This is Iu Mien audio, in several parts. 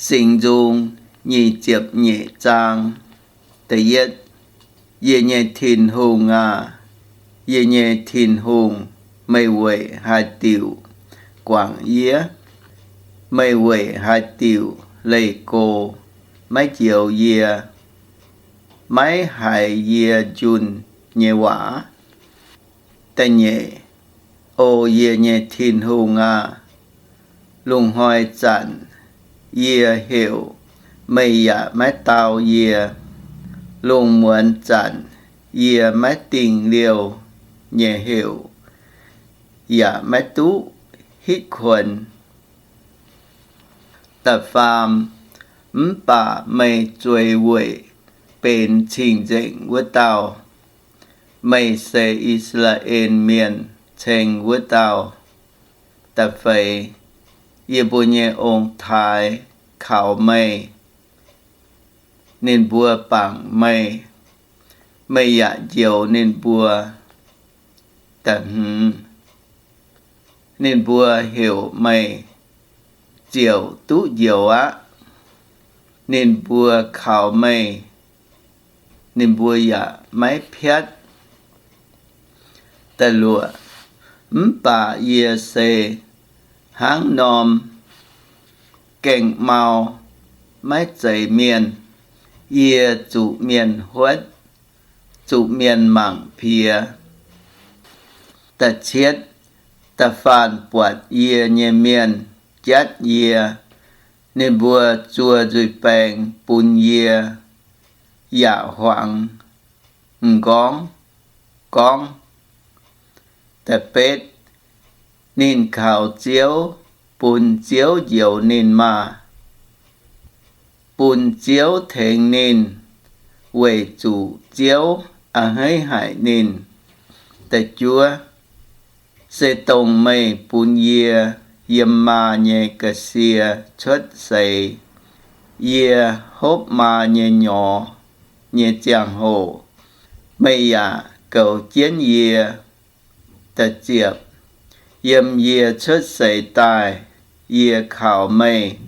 Singx Nzung nyic ziepc nyeic zaang. Da'yietv, Yie nyei Tin-Hungh aah! Yie nyei Tin-Hungh, meih weic haaix diuc guangc yie? Meih weic haaix diuc leih go maiv njoux yie, maiv haiz yie njunh nyei waac? Da'nyeic, O yie nyei Tin-Hungh aah! Lungh hnoi zanc yie heuc, meih yaac maiv dau yie. Lungh muonz zanc yie maiv dingh liouh nyei heuc, yaac maiv duqv hitv kuonx. Da'faam, Mv baac meih zueiz weic benx cing-nzengc wuov dauh. Meih se I^saa^laa^en Mienh ceng wuov dauh. Da'feix, yie mbuo nyei ong-taaix kaux meih, ninh mbuo bangc meih, meih yaac njoux ninh mbuo. Da'hmz, ninh mbuo heuc meih ziouc duqv njoux aqv. Ninh mbuo kaux meih, ninh mbuo yaac maiv piatv. Da'luoqc, mv baac yie se hnangv norm gaengh mau maiv zeiz mienh. Yie zuqc mienh huotv, zuqc mienh mangc piex. Da'cietv, da'faanh buatc yie nyei mienh jatv yie. Ninh mbuo zuov nzuih baeng bun yie, yaac huangx m'nqorngv gorngv. Da'betv, ninh kaux Ziouv, bun Ziouv njoux ninh maah! Bun Ziouv tengx ninh, weic zuqc Ziouv a'hneiv haic ninh. Da'juov, se dongh meih bun yie yiem maa nyei ga'sie cuotv seix, yie hopv maa nyei nyorx nyei ziangh hoc, meih yaac goux jienv yie. Da'ziepc, yiem yie cuotv seix daaih, yie kaux meih.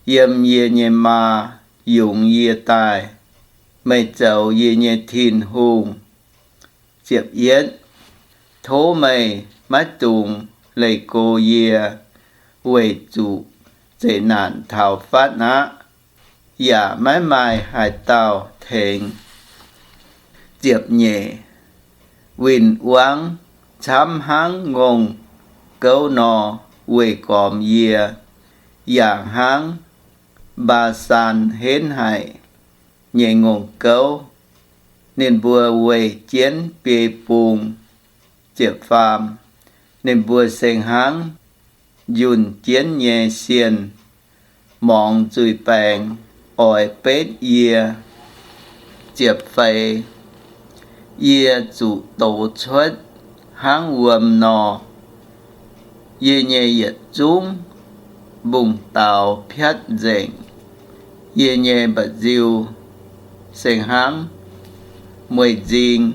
Yiem yie nyei maa yungz yie daaih, meih zoux yie nyei Tin-Hungh. Ziepc yietv, tov meih maiv dungx leih go yie, weic zuqc zeqc naanc taux fatv aqv, yaac maiv maaih haaix dauh tengx. Ziepc nyeic, win-wangv camv hnangv ngongh gouv nor weih gormx yie, yaac hnangv Mbaa^saan henv haic nyei ngongh gouv. Ninh mbuo weih jienv biei bung. Ziepc faam, ninh mbuo se hnangv njunh jienv nyei sienh, muangx nzuih baengx oix betv yie. Ziepc feix, yie zuqc dox cuotv hnangv wuom nor. Yie nyei yietc zungv mbungv daux piatv nzengc. Yie nyei mba'nziu se hnangv mueiz-nzing,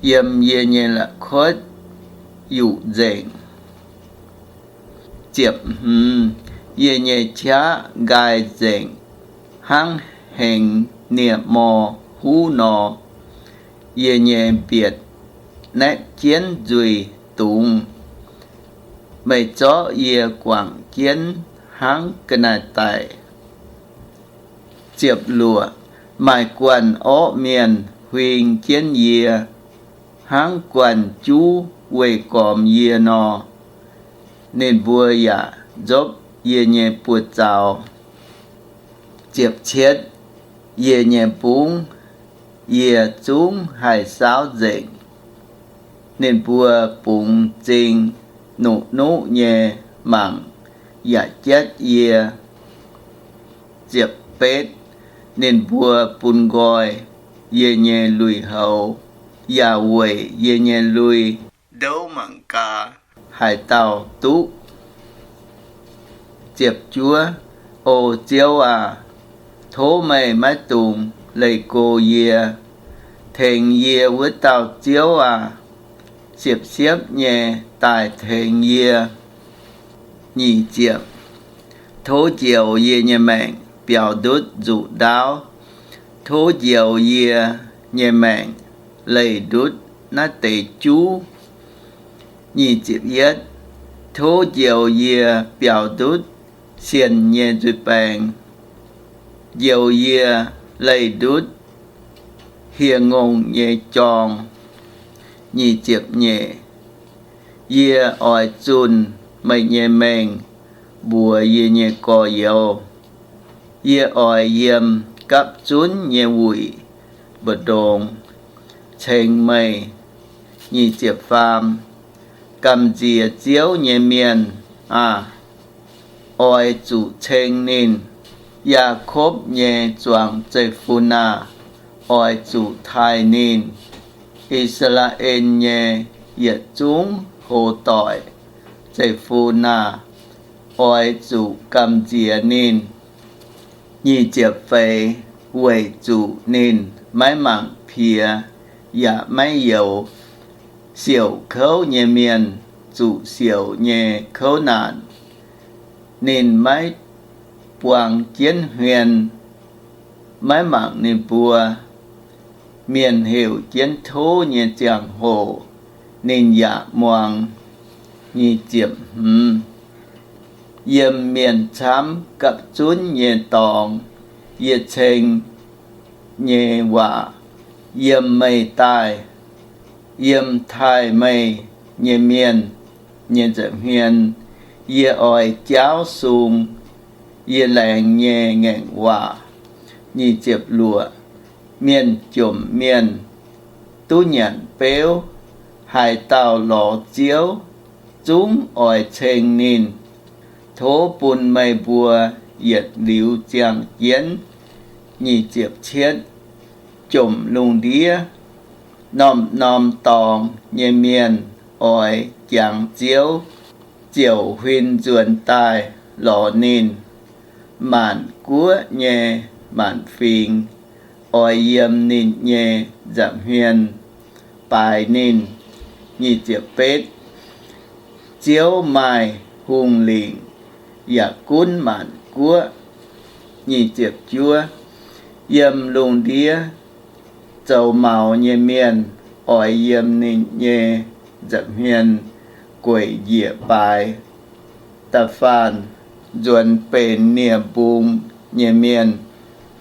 yiem yie nyei la'kuotv yuqc nzengc. Ziepc hmz, yie nyei qaqv nqaai nzengc hnangv hengx nie-mor huv nor. Yie nyei mbietc naetv jienv nzuih dungz. Meih zorqv yie guangc jienv hnangv ga'naaiv-daic. Ziepc luoqc, maaih guanh orqv mienh huing jienv yie, hnangv guanh juv weih gormx yie nor. Ninh mbuo yaac nzopv yie nyei buoz-zaux. Ziepc cietv, yie nyei mbungv, yie zungv haih saauv nzengc. Ninh mbuo bungx m'zing nuqv-nuqv nyei mangc yaac jatv yie. Ziepc betv, ninh mbuo bun nqoi yie nyei lui-houx, yaac weic yie nyei lui-ndouv mangc gaax haaix dauh duqv. Ziepc juov, O Ziouv aac, tov meih maiv dungx leih go yie. Tengx yie wuov dauh Ziouv aac, siepv-siepv nyei daaih tengx yie. Nyic ziepc, Tov njoux yie nyei maengc biaux ndutv nzuqc ndaauv. Tov njoux yie nyei maengc leih ndutv naaiv deix juv. Nyic ziepc yietv. Tov njoux yie biaux ndutv sienh nyei nzuih baengx. Njoux yie leih ndutv hieh ngongh nyei jorng. Nyic ziepc nyeic. Yie oix zunh meih nyei mengh mbuox yie nyei gorx-youz. Yie oix yiem gapv zunv nyei wuic mbu'ndongx ceng meih. Nyic ziepc faam. Gamh nziex Ziouv nyei mienh aah! Oix zuqc ceng ninh. Yaakopv nyei zuangx zeiv-fun aah! Oix zuqc taaih ninh. I^saa^laa^en nyei yietc zungv hoc doic zeiv-fun aah! Oix zuqc gamh nziex ninh. Nyic ziepc feix. Weic zuqc ninh maiv mangc piex yaac maiv youx siouc kouv nyei mienh zuqc siouc nyei kouv naanc. Ninh maiv buang jienv hmien, maiv mangc ninh mbuo. Mienh heuc jienv tov nyei ziangh hoc ninh yaac muangx. Nyic ziepc hmz. Yiem mienh camv gapv zunv nyei dorngx yie ceng nyei waac yiem meih daaih. Yiem taaih meih nyei mienh nyei nza'hmien yie oix jaauv sung yie laengz nyei ngaengc waac. Nyic ziepc luoqc. Mienh jomc mienh duqv nyanc beuv, haaix dauh lorz Ziouv zungv oix ceng ninh. Tov bun meih mbuo yietc liuz ziangh jienv. Nyic ziepc cietv. Jomc lungh ndiev norm-norm dorngx nyei mienh oix jangx Ziouv ziouc huin nzuonx daaih lorz ninh. Maanc guoqv nyei maanc fingx oix yiem ninh nyei nza'hmien baaix ninh. Nyic ziepc betv. Ziouv maaih hungh lingc yaac gunv maanc guoqv. Nyic ziepc juov. Yiem lungh ndiev zoux maux nyei mienh oix yiem ninh nyei nza'hmien gueic njiec baaix. Da'faanh nzuonx benx nie-mbung nyei mienh,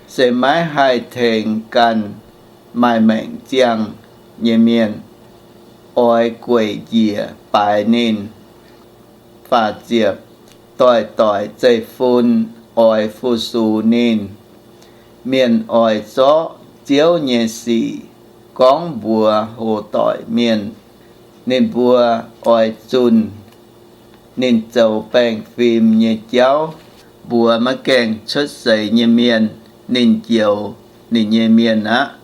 se maiv haih tengx ganh maaih maengc ziangh nyei mienh, oix gueic njiec baaix ninh. Faah ziepc. Doic-doic zeiv-fun oix fu-sux ninh. Mienh oix zorqv Ziouv nyei sic gorngv mbuox hoc doic mienh. Ninh mbuo oix zunh ninh zoux baengh fim nyei jauv mbuox maiv gaengh cuotv seix nyei mienh ninh njoux ninh nyei mienh aqv.